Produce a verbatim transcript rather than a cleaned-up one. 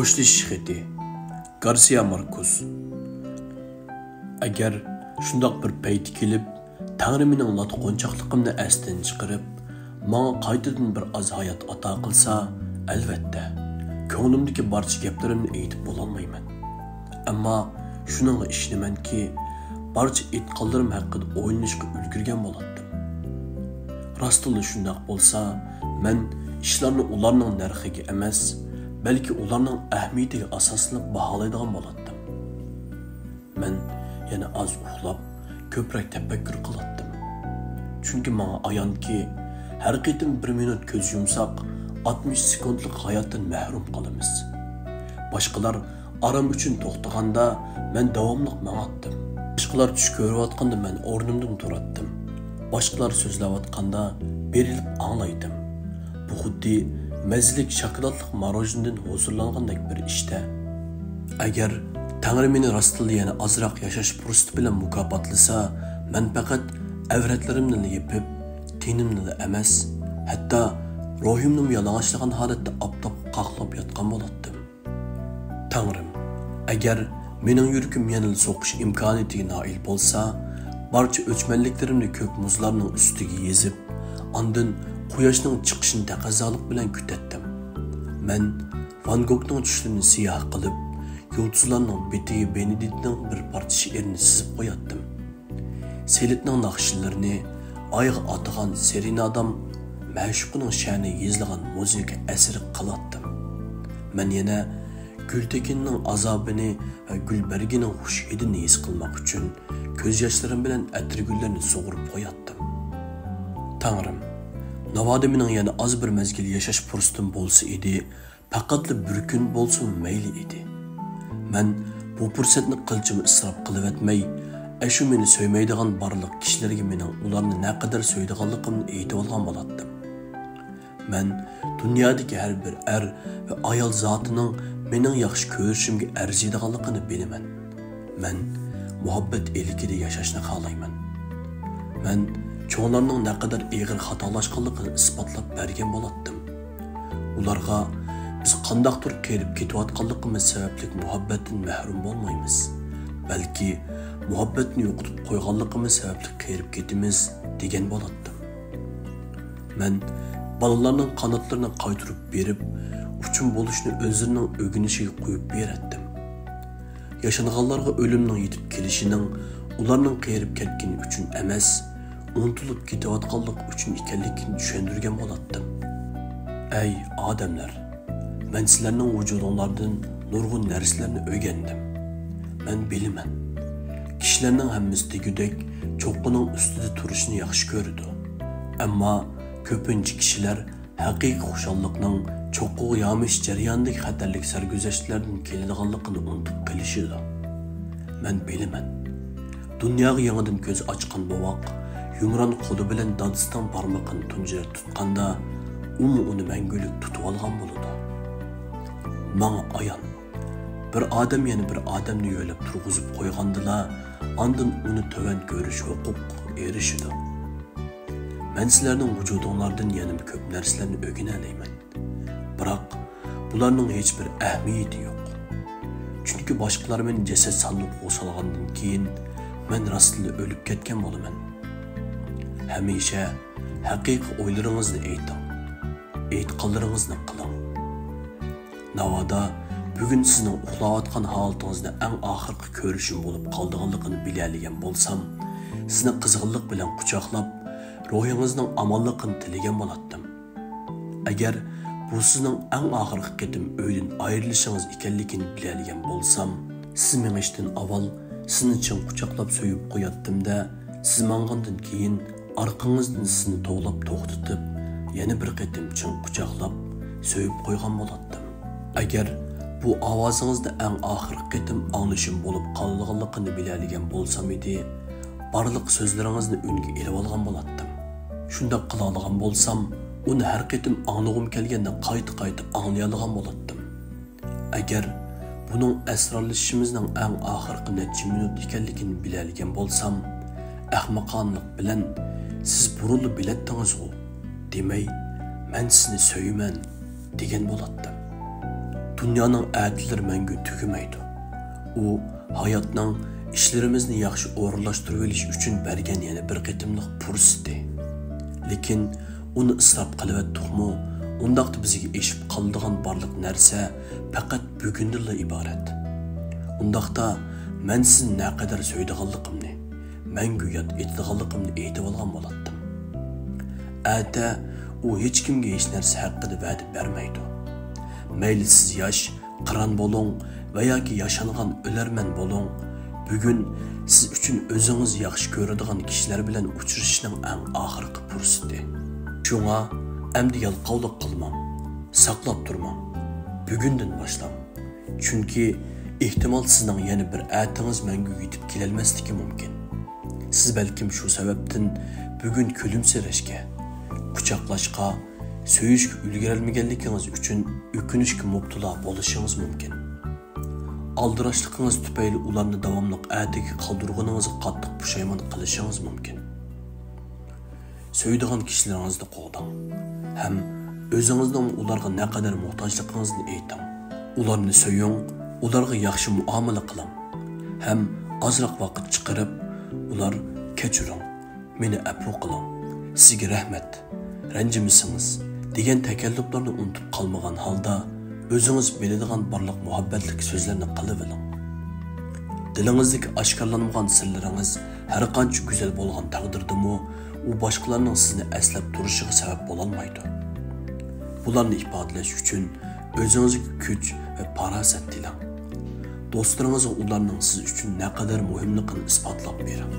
خوشلىشىش خېتى. گارسىيا ماركوس. ئەگەر شۇنداق بىر پەيت كېلىپ، تەڭرى مېنىڭ لات قونچاقلىقىمنى ئەستىن چىقىرىپ، ماڭا قايتىدىن بىر ئاز ھايات ئاتا قىلسا، ئەلۋەتتە، كۆڭلۈمدىكى بارچە گەپلىرىمنى ئېيتىپ بولالمايمەن. ئەمما شۇنىڭغا ئىشىنىمەنكى، بارچە ئېيتقانلىرىم ھەققىدە ئويلىنىشقا ئۈلگۈرگەن بولاتتىم. راستتىنلا شۇنداق بولسا، مەن ئىشلارنى ئۇلارنىڭ نەرخىگە ئەمەس، بەلكى ئۇلارنىڭ ئەھمىيىتىگە ئاساسلىنىپ باھالايدىغان بولاتتىم. مەن يەنە ئاز ئۇخلاپ، كۆپرەك تەپەككۇر قىلاتتىم. چۈنكى ماڭا ئايانكى، ھەر قېتىم بىر مىنۇت كۆز يۇمساق، ئاتمىش سېكۇنتلۇق ھاياتتىن مەھرۇم قالىمىز. باشقىلار ئارام ئۈچۈن توختىغاندا، مەن داۋاملىق ماڭاتتىم. باشقىلار چۈش كۆرۈۋاتقاندا، مەن ئورنۇمدىن تۇراتتىم. باشقىلار سۆزلەۋاتقاندا، بېرىلىپ ئاڭلايتتىم. بۇ خۇددى مەززىلىك شاكىلاتلىق ماروژنىدىن ھۇزۇرلانغاندەك بىر ئىشتە. ئەگەر تەڭرى مېنى راستتىنلا يەنە ئازراق ياشاش پۇرسىتى بىلەن مۇكاپاتلىسا، مەن پەقەت ئەۋرەتلىرىمنىلا يېپىپ، تېنىمنىلا ئەمەس، ھەتتا روھۇمنىمۇ يالىڭاچلىغان ھالەتتە ئاپتاپقا قاقلاپ ياتقان بولاتتىم. تەڭرىم، ئەگەر مېنىڭ يۈرىكىم يەنىلا سوقۇش ئىمكانىيىتىگە نائىل بولسا، بارچە ئۆچمەنلىكلىرىمنى كۆك مۇزلارنىڭ ئۈستىگە يېزىپ، ئاندىن قۇياشنىڭ چىقىشىنى تەقەززالىق بىلەن كۈتەتتىم. مەن ۋان گوگنىڭ چۈشلىرىنى سىياھ قىلىپ، يۇلتۇزلارنىڭ بېتىگە بېنېدىتنىڭ بىر پارچە شېئىرىنى سىزىپ قوياتتىم. سېلىتنىڭ ناخشىلىرىنى ئايغا ئاتىغان سېرېنادام مەشۇقىنىڭ شەنى يېزىلغان مۇزىكا ئەسىرى قىلاتتىم. مەن يەنە گۈلتېكىننىڭ ئازابىنى ۋە گۈلبەرگىنىڭ خۇش ھىدىنى ھېس قىلماق ئۈچۈن كۆز ياشلىرىم بىلەن ئەتىرگۈللەرنى سۇغۇرۇپ قوياتتىم. تەڭرىم، ناۋادا مېنىڭ يەنە ئاز بىر مەزگىل ياشاش پۇرسىتىم بولسا ئىدى، پەقەتلا بىر كۈن بولسىمۇ مەيلى ئىدى. مەن بۇ پۇرسەتنى قىلچىمۇ ئىسراپ قىلىۋەتمەي، ئەشۇ مېنى سۆيمەيدىغان بارلىق كىشىلەرگە مېنىڭ ئۇلارنى نەقەدەر سۆيىدىغانلىقىمنى ئېيتىۋالغان بولاتتىم. مەن دۇنيادىكى ھەر بىر ئەر ۋە ئايال زاتىنىڭ مېنىڭ ياخشى كۆرۈشۈمگە ئەرزىيدىغانلىقىنى بىلىمەن. مەن مۇھەببەت ئىلكىدە ياشاشنى خالايمەن. مەن چوڭلارنىڭ نەقەدەر ئېغىر خاتالاشقانلىقىنى ئىسپاتلاپ بەرگەن بولاتتىم. ئۇلارغا بىز قانداقتۇر قېرىپ كېتىۋاتقانلىقىمىز سەۋەبلىك مۇھەببەتتىن مەھرۇم بولمايمىز، بەلكى مۇھەببەتنى يوقىتىپ قويغانلىقىمىز سەۋەبلىك قېرىپ كېتىمىز، دېگەن بولاتتىم. مەن بالىلارنىڭ قاناتلىرىنى قايتۇرۇپ بېرىپ، ئۇچۇم بولۇشنى ئۆزلىرىنىڭ ئۆگىنىشىگە قويۇپ بېرەتتىم. ياشانغانلارغا ئۆلۈمنىڭ يېتىپ كېلىشىنىڭ ئۇلارنىڭ قېرىپ كەتكىنى ئۈچۈن ئەمەس، ئۇنتۇلۇپ كېتىۋاتقانلىقى ئۈچۈن ئىكەنلىكىنى چۈشەندۈرگەن بولاتتىم. ئەي ئادەملەر! مەن سىلەرنىڭ ۋۇجۇدۇڭلاردىن نۇرغۇن نەرسىلەرنى ئۆگەندىم. مەن بىلىمەن، كىشىلەرنىڭ ھەممىسى دېگۈدەك چوققىنىڭ ئۈستىدە تۇرۇشنى ياخشى كۆرىدۇ. ئەمما كۆپىنچە كىشىلەر ھەقىقىي خۇشاللىقنىڭ چوققىغا يامىشىش جەريانىدىكى خەتەرلىك سەرگۈزەشتلەردىن كېلىدىغانلىقىنى ئۇنتۇپ قېلىشىدۇ. مەن بىلىمەن، دۇنياغا يېڭىدىن كۆز ئاچقان بوۋاق يۇمران قولى بىلەن دادىسىنىڭ بارمىقىنى تۇنجىدە تۇتقاندا، ئۇمۇ ئۇنى مەڭگۈلۈك تۇتۇۋالغان بولىدۇ. ماڭا ئايان، بىر ئادەم يەنە بىر ئادەمنى يۆلەپ تۇرغۇزۇپ قويغاندىلا، ئاندىن ئۇنى تۆۋەن كۆرۈش ھوقۇقىغا ئېرىشىدۇ. مەن سىلەرنىڭ ۋۇجۇدۇڭلاردىن يەنىمۇ كۆپ نەرسىلەرنى ئۆگىنەلەيمەن. بىراق، بۇلارنىڭ ھېچبىر ئەھمىيىتى يوق. چۈنكى باشقىلار مېنى جەسەت ساندۇقىغا سالغاندىن كېيىن، مەن راستتىنلا ئۆلۈپ كەتكەن بولىمەن. ھەمىشە ھەقىقىي ئويلىرىڭىزنى ئېيتىڭ. ئېيتقانلىرىڭىزنى قىلىڭ. ناۋادا بۈگۈن سىزنىڭ ئۇخلاۋاتقان ھالىتىڭىزنى ئەڭ ئاخىرقى كۆرۈشۈم بولۇپ قالىدىغانلىقىنى بىلەلىگەن بولسام، سىزنى قىزغىنلىق بىلەن قۇچاقلاپ، روھىڭىزنىڭ ئامانلىقىنى تىلىگەن بولاتتىم. ئەگەر بۇ سىزنىڭ ئەڭ ئاخىرقى قېتىم ئۆيدىن ئايرىلىشىڭىز ئىكەنلىكىنى بىلەلىگەن بولسام، سىز مېڭىشتىن ئاۋۋال سىزنى چىڭ قۇچاقلاپ سۆيۈپ قوياتتىم-دە، سىز ماڭغاندىن كېيىن ئارقىڭىزدىن سىزنى توۋلاپ توختىتىپ، يەنە بىر قېتىم چىڭ قۇچاقلاپ سۆيۈپ قويغان بولاتتىم. ئەگەر بۇ ئاۋازىڭىزنى ئەڭ ئاخىرقى قېتىم ئاڭلىشىم بولۇپ قالىدىغانلىقىنى بىلەلىگەن بولسام ئىدى، بارلىق سۆزلىرىڭىزنى ئۈنگە ئېلىۋالغان بولاتتىم. شۇنداق قىلالىغان بولسام، ئۇنى ھەر قېتىم ئاڭلىغۇم كەلگەندە قايتا-قايتا ئاڭلىيالىغان بولاتتىم. ئەگەر بۇنىڭ ئەسرارلىشىشىمىزنىڭ ئەڭ ئاخىرقى نەچچە مىنۇت ئىكەنلىكىنى بىلەلىگەن بولسام، ئەخمىقانىلىق بىلەن «سىز بۇرۇنلا بىلەتتىڭىزغۇ» دېمەي، «مەن سىزنى سۆيىمەن» دېگەن بولاتتىم. دۇنيانىڭ ئەتىلىرى مەڭگۈ تۈگىمەيدۇ. ئۇ ھاياتنىڭ ئىشلىرىمىزنى ياخشى ئورۇنلاشتۇرۇۋېلىش ئۈچۈن بەرگەن يەنە بىر قېتىملىق پۇرسىتى. لېكىن ئۇنى ئىسراپ قىلىۋەتتۇقمۇ، ئۇنداقتا بىزگە ئېشىپ قالىدىغان بارلىق نەرسە پەقەت بۈگۈندىنلا ئىبارەت. ئۇنداقتا مەن سىزنى نەقەدەر سۆيىدىغانلىقىمنى، مەڭگۈ ياد ئېتىدىغانلىقىمنى ئېيتىۋالغان بولاتتىم. ئەتە ئۇ ھېچكىمگە ھېچ نەرسە ھەققىدە ۋەدە بەرمەيدۇ. مەيلى سىز ياش، قىران بولۇڭ ۋە ياكى ياشانغان ئۆلەرمەن بولۇڭ، بۈگۈن سىز ئۈچۈن ئۆزىڭىز ياخشى كۆرىدىغان كىشىلەر بىلەن ئۇچرىشىشنىڭ ئەڭ ئاخىرقى پۇرسىتى. شۇڭا ئەمدى يالقاۋلىق قىلماڭ، ساقلاپ تۇرماڭ، بۈگۈندىن باشلاڭ. چۈنكى ئېھتىمال سىزنىڭ يەنە بىر ئەتىڭىز مەڭگۈ يېتىپ كېلەلمەسلىكى مۇمكىن. سىز بەلكىم شۇ سەۋەبتىن بۈگۈن كۈلۈمسىرەشكە، قۇچاقلاشقا، سۆيۈشكە ئۈلگۈرەلمىگەنلىكىڭىز ئۈچۈن ئۆكۈنۈشكە مۇپتىلا بولۇشىڭىز مۇمكىن. ئالدىراشلىقىڭىز تۈپەيلى ئۇلارنى داۋاملىق ئەتىگە قالدۇرغىنىڭىزغا قاتتىق پۇشايمان قىلىشىڭىز مۇمكىن. سۆيىدىغان كىشىلىرىڭىزنى قوغداڭ ھەم ئۆزىڭىزنىڭ ئۇلارغا نەقەدەر موھتاجلىقىڭىزنى ئېيتىڭ. ئۇلارنى سۆيۈڭ، ئۇلارغا ياخشى مۇئامىلە قىلىڭ ھەم ئازراق ۋاقىت چىقىرىپ، «ئۇلار كەچۈرۈڭ، مېنى ئەپۇ قىلىڭ، سىزگە رەھمەت، رەنجىمىسىڭىز» دېگەن تەكەللۇپلارنى ئۇنتۇپ قالمىغان ھالدا، ئۆزىڭىز بىلىدىغان بارلىق مۇھەببەتلىك سۆزلەرنى قىلىۋېلىڭ. دىلىڭىزدىكى ئاشكارىلانمىغان سىرلىرىڭىز ھەرقانچە گۈزەل بولغان تەقدىردىمۇ، ئۇ باشقىلارنىڭ سىزنى ئەسلەپ تۇرۇشىغا سەۋەب بولالمايدۇ. بۇلارنى ئىپادىلەش ئۈچۈن ئۆزىڭىزگە كۈچ ۋە پاراسەت تىلەڭ. دوستلىرىڭىزغا ئۇلارنىڭ سىز ئۈچۈن نەقەدەر مۇھىملىقىنى ئىسپاتلاپ بېرىڭ.